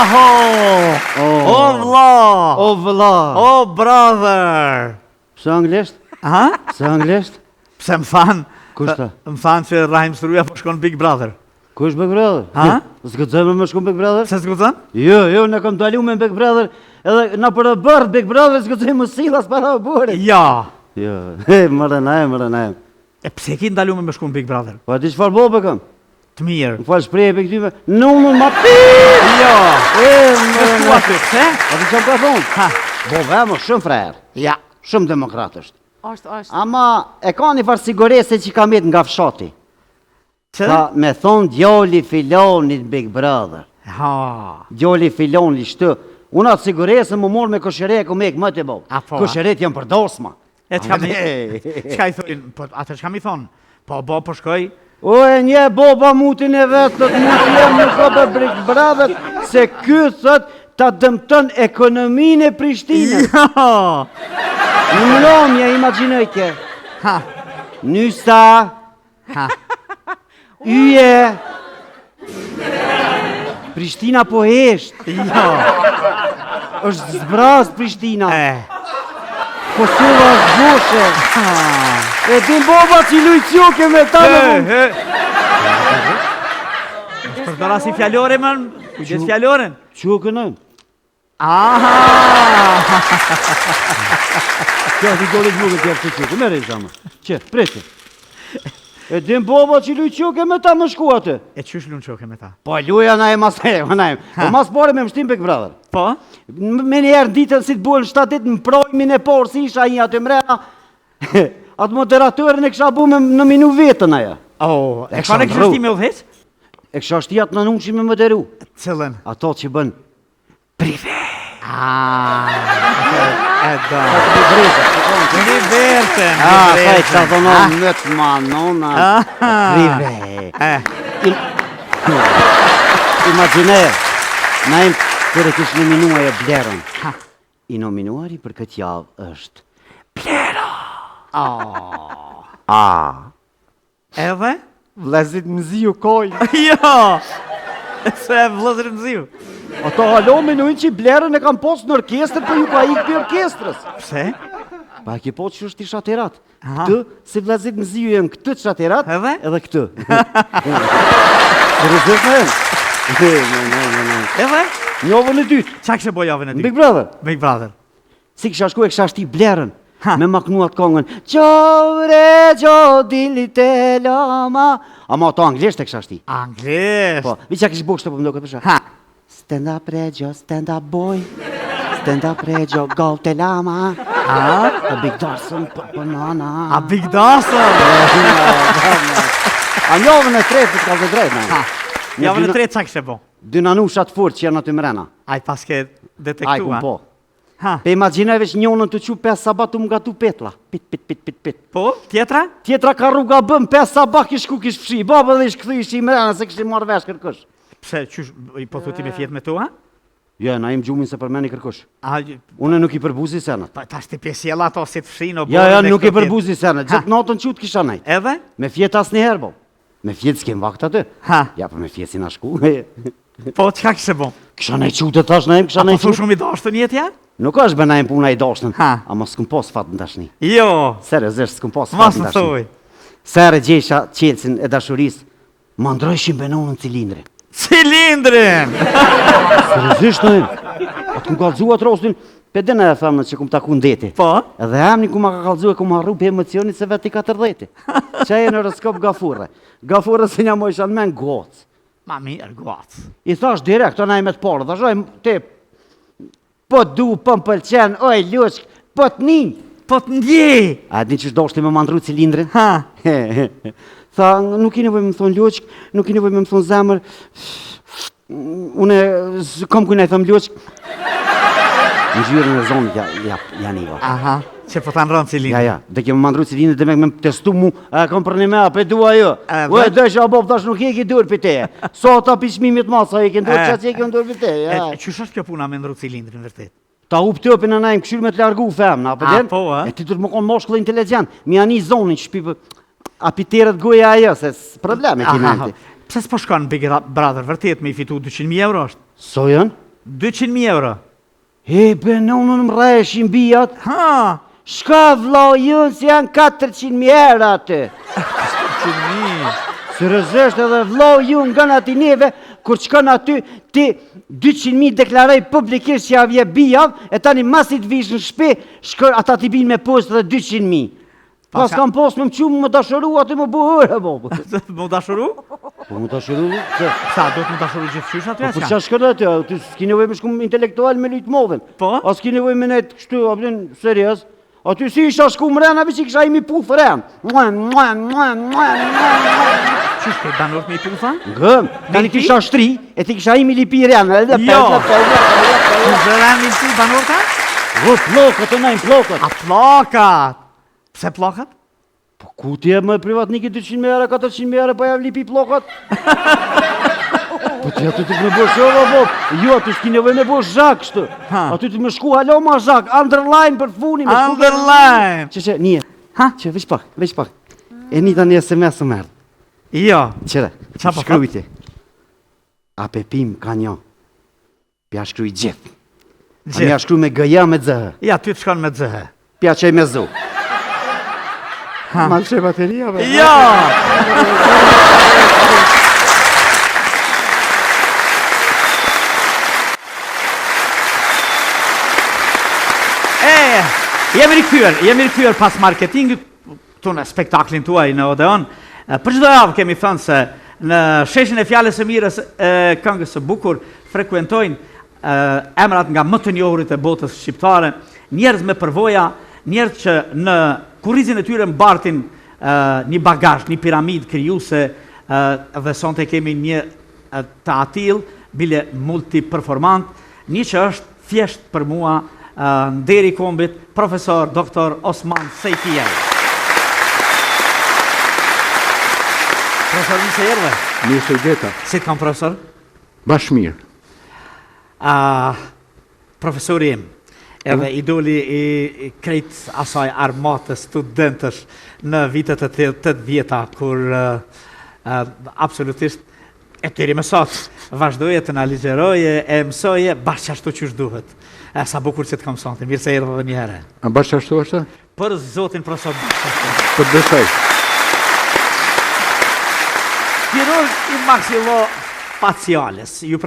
Oho! Oh. O vlla! O vëlla. O brother! Pse anglisht? Ha? Pse anglisht? Pse më thanë? Kush tha? Më thanë që Rrahim Struja po shkon Big Brother. Kush Big Brother? Ha? S'guxojmë me shku Big Brother? Pse s'guxon? Jo, jo, ne kom dalu me Big Brother, edhe na për bërë Big Brother s'guxojmë më silla para oborrit. Ja. Jo, he, mërë na e, mërë na e. E pse ki ndalu me me shku në Big Brother? Po a di çfarë bobe kam? Të mirë. Më fal shprehje për këtyve, numër ma pi! Jo. E, Me mërë shku na aty, pse? A di çfarë ka thonë? Ha. Bobe më shumë frajer. Ja. Shumë demokrat është. Është, është. Ama e ka një farë sigurese që ka met nga fshati. Që? Tha, me thonë djali filonit Big Brother. Ha. Djali filonit shtë. Unë atë siguresë më morë me koshere e ku me më të bo. A, po, a? Kosheret janë për dosma. E çka mi Çka i thonë? Po atë çka mi thonë? Po bo po shkoj. O e një boba mutin e vetë, thot muti jem nuk ka për Big Brother, se ky thot ta dëmton ekonominë e Prishtinës. Jo. Në mbrëmje imagjinoj ke. Ha. Nysa, Ha. yje. Prishtina po hesht. Jo. Është zbraz Prishtina. E. Kosova është boshe. E din boba që luj qoke me ta me He, mund. he. Përdora si fjalore më, kujdes fjaloren. Qoke në. Aha! Kjo është i doli të mugët tjerë të qoke. Mere i zama. Që, prete. E din boba që luj qoke me ta më shku atë. E qysh lun qoke me ta? Po luja na e mas e, na e. Po mas pare me mështim Big Brother. Po? Me një herë ditën si të buhen 7 ditë në projmin e parë si isha i aty mrena. Atë moderatorin e kisha bu me nominu vetën ajo. Oh, E e kisha ka në ndrru. kështë me udhëheq? E kisha shti atë nanushi me moderu. Cilën? Ato që bën prive. Ah, e do. Prive. Priverten, Ah, sa i kisha thonë më të ma nona. Prive. E, Im... Imagjine, na im kur e kish nominu ajo Blerën. Ha. I nominuari për këtë javë është Blera. oh. A. Edhe? Vllezrit mëziu kojnë. Jo! Se vëllezërit mëziu. Ato halo menojnë që Blerën e kam pos në orkestër, po ju ka ikë për orkestrës. Pse? Pa e ki po që është i shaterat. Aha. Këtë, si vllezrit mëziu janë këtë shaterat, Edhe? edhe këtë. Seriozisht në Ne, ne, ne, ne, ne. Edhe? Javën e dytë, Qa kështë bo javën e në dytë? Big Brother. Big Brother. Si kisha shku e kisha shti Blerën Ha. me ma knu atë kongën Qovre gjo dili te lama Ama ato anglisht e kisha shti Anglisht. Po, vi qa kish bo kështu po më do këtë përsha Ha. Stand up Rexho, stand up boy Stand up Rexho, go te lama A? A big darsëm, po po nana A Big Dasëm. A javën e tretë, të ka të drejtë Ha. na. Javën e tretë qa kështë bo? Dy nanushat fort që janë aty mrena Ai pas ke Ai detektua. kum po Ha. Pe imagjinoj veç njonën të qu pesë sabah të më gatu petla Pit, pit, pit, pit, pit Po, tjetra? Tjetra ka rruga bëm, pesë sabah kish ku kish fshi, baba dhe ish kthy ish i mrena se kishte marrë vesh kërkush. Pse, qysh, i po thu ti me fjet me tu, ha? Jo, na im gjumin se përmeni kërkush. A, Unë nuk i përbuzi senat. pa, tash ti pjesjella ato si të fshin, o Ja, ja, borën e nuk i këto tjetë. përbuzi senat. Gjithë natën qut kisha nejt. Edhe? Me fjet asnjëherë, bo. Me fjet s'kem vakt aty. Ha. Ja, po me fjet si na shku. Po, çka kishe bo? Kisha nejt qut e tash na im, kisha A po nejt thu qut. shumë i dashtën jetja? Nuk është bë na im puna i dashtën. Ha. Ama s'kum pas fat në dashni. Jo, Seriozisht s'kum pas fat mos në më dashni. thuj. Sa herë gjesha çelësin e dashurisë, ma ndrojshin benonën cilindrin. Cilindrin! Seriozisht në im. Atë kum kallzu atë rastin, pe dena e femnën që kum taku ndeti. Po? Edhe emnin ku ma ka kallzu e kum harru pe emocionit se vetë i 40. Që e në horoskop gafurre. Gafurre se një mojsha në men gocë. Ma mirë, guac. I thash direkt, ona e me të parë, thash, oj, te, po du, po më pëlqen, oj, luqk, po të një. Po të ndjej! A e din që doshti me ma ndru cilindrin? Ha. Tha, nuk i nevoj me më thonë luqk, nuk i nevoj me më thonë zemër, Unë s'kam kujna i them luqk. Ngjyrën e zonit ja, ja, ja niva. Aha, që po ta ndron cilindrin. Ja, ja, dhe ke më mandru cilindrin dhe me me testu mu, a e kam për një me, a pe dua jo. E, Ue, dhe? dësha, bob, tash nuk je ki dur për teje. Sa ata pi çmimit ma, sa i ke ndur, E. qa që i ke ndur për teje. E, Ja. e qysh është kjo puna me ndru cilindrin vërtet? Ta hup tëpin e najmë këshyr me të largu femna, apo A, den? po, a? E ti duhet më konë moshkull inteligent, mi ani zonin që shpi, a piteret goja ajo, se s probleme ki Aha, menti. Pse s'po shkon Big Ra- Brother vërtet me i fitu 200.000 euro është? So janë? 200.000 euro. E, be, në unë më rreshin bijat. Ha! Shka vlla jonë se janë 400.000 euro aty. 400.000. Seriozisht edhe vlla jonë nga aty neve, kur shkon aty, ti 200.000 deklaroj publikisht që ja vje bijav, e tani masi të vish në shpi, shkër ata t'i binë me postë dhe 200.000. Pas kam pas me më qu më dashuru aty më bu hërë, bo. Më dashuru? Po më dashuru, se... Sa, do të më dashuru gjithë qysh aty, Po, po qa shkër aty, aty s'ki nevojë me shku intelektual me lujtë modhen. Po? A s'ki nevojë me nejtë kështu, a vlen, serios. Aty si isha shku mrena, veç i kisha imi puth ren. Mua, mua, mua, mua, mua, mua. Qysh ke banorët me i putha? Ngëm, tani ti isha shtri, e ti kisha imi lipi ren, edhe Jo. pe, pe, pe, pe, pe. Zëran i pi banorët? O, pllakët, e najnë pllakët. A pllakat? Pse pllakat? Po ku ti e më privatniki 200 mijë euro, 400 mijë euro, po ja lipi pllakat? Po ti aty të me bo shova, po. Jo, aty s'ki nevojë me bo zhak kështu. Ha. Aty të me shku alo ma zhak, underline për funi, me shku. Underline. Që që, nije. Ha? Që, veç pak, veç pak. E një tani SMS më erdh. Jo. Qëre, Qa po shkrujti. A pe pim ka njo. Pja shkruj gjithë. A Gjithë. mja shkruj me GJ me ZH. Ja, ty të shkon me ZH. Pja qej me zu. Ma lëshe bateria, be. Jo! E, jemi rikthyer, jemi rikthyer pas marketingit këtu në spektaklin tuaj në Odeon. E, Për çdo javë kemi thënë se në sheshin e fjalës së mirës e këngës së bukur frekuentojnë e, emrat nga më të njohurit e botës shqiptare, njerëz me përvoja, njerëz që në kurrizin e tyre mbartin e, një bagazh, një piramidë krijuese e, dhe sonte kemi një e, të atillë, bile multiperformant, një që është thjesht për mua e, nderi i kombit, profesor doktor Osman Sejfijaj. Profesor, mirë se erdhe. Mirë se gjeta. Si të kam profesor? Bash mirë. A, profesori im, edhe idoli i, i krejt asaj armate studentësh në vitet e 80-ta, kur uh, uh, absolutisht e deri më sot vazhdoje të na ligjëroje e mësoje bash ashtu qysh duhet. E sa bukur që të kam sonte, mirë se erdhe edhe një herë. A bash ashtu është? Për zotin profesor bash ashtu. Po të besoj. Kirurg i maxillofaciales. Ju prezantoj.